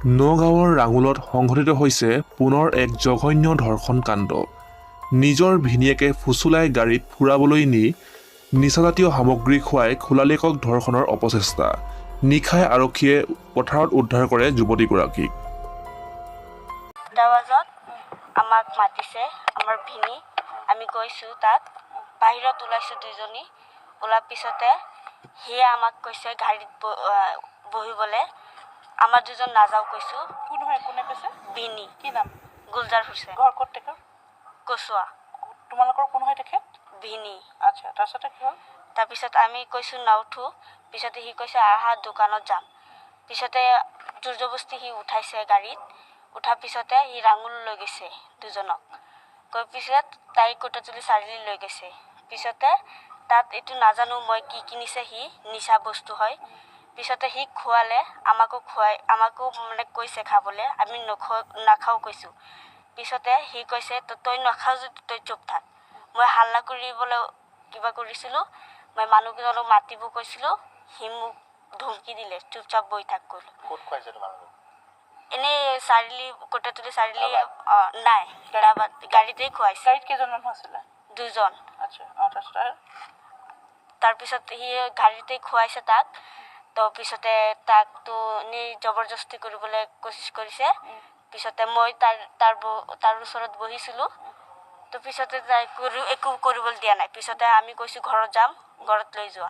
নগাঁৱৰ ৰাঙুলত সংঘটিত হৈছে পুনৰ এক জঘন্য ধৰ্ষণ কাণ্ড। নিজৰ ভিনীয়েকে ফুচুলাই গাড়ীত ফুৰাবলৈ নি নিচাজাতীয় সামগ্ৰী খুৱাই খুলালিয়েকক ধৰ্ষণৰ অপচেষ্টা। নিশাই আৰক্ষীয়ে পথাৰত উদ্ধাৰ কৰে যুৱতীগৰাকীক। 2টা বজাত আমাক মাতিছে আমাৰ ভিনি, আমি গৈছোঁ তাত, বাহিৰত ওলাইছোঁ দুইজনী। ওলোৱাৰ পিছতে সি আমাক কৈছে গাড়ীত বহিবলৈ, আমাৰ দুজন নাযাওঁ কৈছোঁ। কোন হয়, কোনে কৈছে? ভিনি। কি নাম? গুলজাৰ হুছেইন। ঘৰ ক'ত তেখেত? কচুৱা। তোমালোকৰ কোন হয় তেখেত? ভিনি। আচ্ছা, তাৰপিছতে কি হ'ল? তাৰপিছত আমি কৈছোঁ নাউঠো। পিছতে সি কৈছে আহা দোকানত যাম। পিছতে জোৰ জবস্তি সি উঠাইছে গাড়ীত। উঠাৰ পিছতে সি ৰাঙুল লৈ গৈছে দুজনক। গৈ পিছত তাইক কটাতুলি চাৰিআলি লৈ গৈছে। পিছতে তাত এইটো নাজানো মই কি কিনিছে সি, নিচা বস্তু হয়। পিছতে সি খুৱালে, আমাকো খুৱাই, আমাকো মানে কৈছে খাবলৈ, আমি নাখাওঁ কৈছোঁ। পিছতে সি কৈছে তই নাখাওঁ যদি তই চুপ থাক। মই হাল্লা কৰিবলৈ কিবা কৰিছিলোঁ, মই মানুহকেইজনক মাতিব কৈছিলোঁ, সি মোক ধমকি দিলে চুপচাপ বহি থাক ক'লো। ক'ত খুৱাইছে তোমালোকক? এনেই চাৰিআলি, কটাতুলি চাৰিআলি। অঁ, নাই, ধাবাত গাড়ীতেই খুৱাইছে। গাড়ীত কেইজন মানুহ আছিলে? দুজন। আচ্ছা, অঁ, তাৰপিছত আৰু? তাৰপিছত সি গাড়ীতেই খুৱাইছে তাক। তো পিছতে তাকতো এনেই জবৰদস্তি কৰিবলৈ কোচিছ কৰিছে। পিছতে মই তাৰ তাৰ তাৰ ওচৰত বহিছিলোঁ। তো পিছতে তাই একো কৰিবলৈ দিয়া নাই। পিছতে আমি কৈছোঁ ঘৰত যাম, ঘৰত লৈ যোৱা।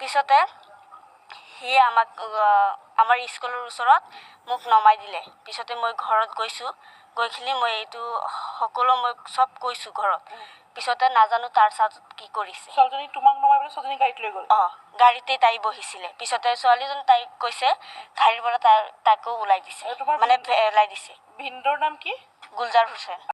পিছতে সি আমাক আমাৰ স্কুলৰ ওচৰত মোক নমাই দিলে। পিছতে মই ঘৰত গৈছোঁ, গৈ খেলি মই এইটো সকলো মই চব কৈছোঁ ঘৰত। পিছতে নাজানো তাৰ চাথত কি কৰিছে। ছোৱালীজনী তোমাক নমাই পেলাই ছোৱালীজনী গাড়ীত লৈ গ'ল? অঁ, গাড়ীতেই তাই বহিছিলে। পিছতে ছোৱালীজনী তাইক কৈছে, গাড়ীৰ পৰা তাকো ওলাই দিছে, তোমাৰ মানে পেলাই দিছে। ভিনদেউৰ নাম কি? গুলজাৰ হুছেইন।